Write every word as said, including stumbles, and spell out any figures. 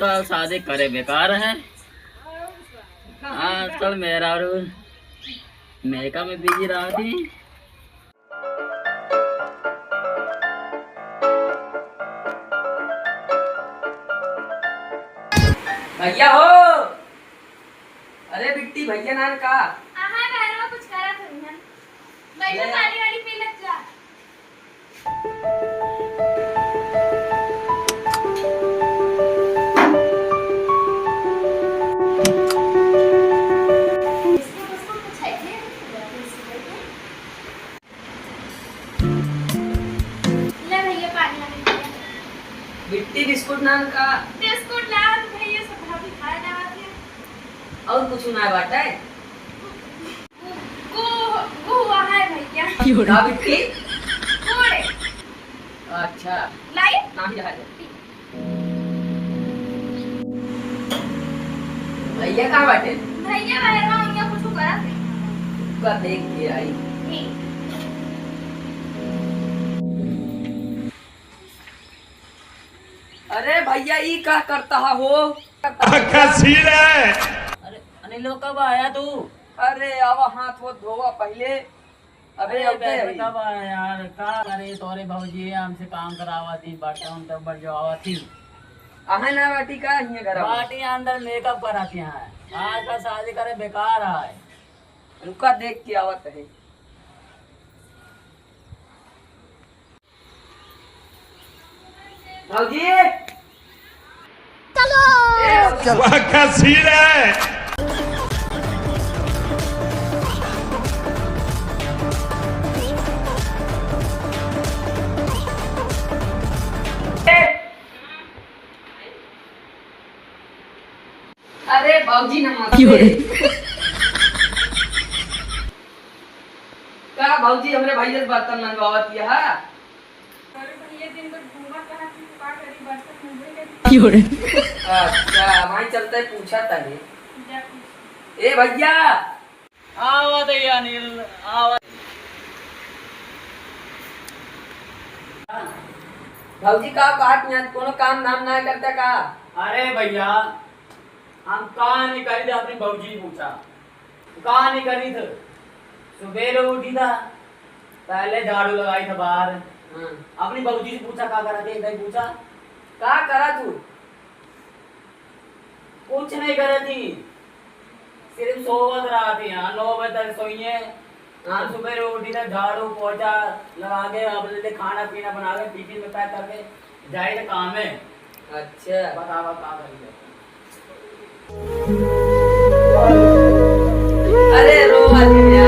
आजकल शादी करे बेकार है। आजकल मेहरारू मेकअप में बिजी रहती। भैया हो, अरे बिट्टी, भैया नान का? आहा, घरवा कुछ करत हई हम। बैठो, ले। पानी वानी पी लेत जा। बिस्कुट उस्कुट कुछ है कि? ले भैया, पानी वानी पिया। बिट्टी, बिस्कुट नान का? बिस्कुट लान भैया, सब भाभी खाए ना आते। और कुछ ना बाटे? गु-, गु-, गुआ है भैया। का बिट्टी? गुड़। अच्छा। लाई? नाही रहा है। भैया कहाँ बाटे? भैया बाहर में उनका कुछ करत है। का देख के आई। ठीक। अरे भैया, ई का करता है हो? का सीन है? अरे अनिलो, कब आया तू? अरे आवा, हाथ वो धोवा पहले। अबे, अरे, अबे। कब आया यार? का करे, तोरे भौजी हमसे काम करावा थी, बर्तन उर्तन बरजवावा थी। आहे ना बाटी का हियाँ घर में? बाटी अंदर मेकअप कराती हैं। आजकल शादी करे बेकार है। रुका, देख के आवत है। भौजी। चलो। ए, भौजी। वाह, क्या सीन है। अरे भौजी नमस्ते। क्यों रे? का भौजी हमरे भैया से बर्तन मंजवावत हिया? अरे भैया दिन भर घूमत रहत ही, तो का करी, बर्तन मंजबे करी। क्यों रे? अच्छा, हमारे चलते पूछा तनी। जा पूछ। ए भैया, आवत है अनिल, आवत। भौजी का बात ना, कोनो काम धाम ना करता का? अरे भैया, हम का नहीं करी थे, अपनी भौजी पूछा। का नहीं करी थे? सुबेरे उठी था, पहले झाड़ू लगाई था बाहर। हाँ। अपनी भौजी से पूछा का करा थे, एक बार पूछा। का करा तू? कुछ नहीं करे थी, सिर्फ सोवत रहा थी। हाँ, नौ बजे तक सोइए। हाँ। सुबह उठी तो झाड़ू पोछा लगा के, अपने लिए खाना पीना बना के, टिफिन में पैक करके जाए तो काम है। अच्छा। बतावा का करी? अरे रो मत।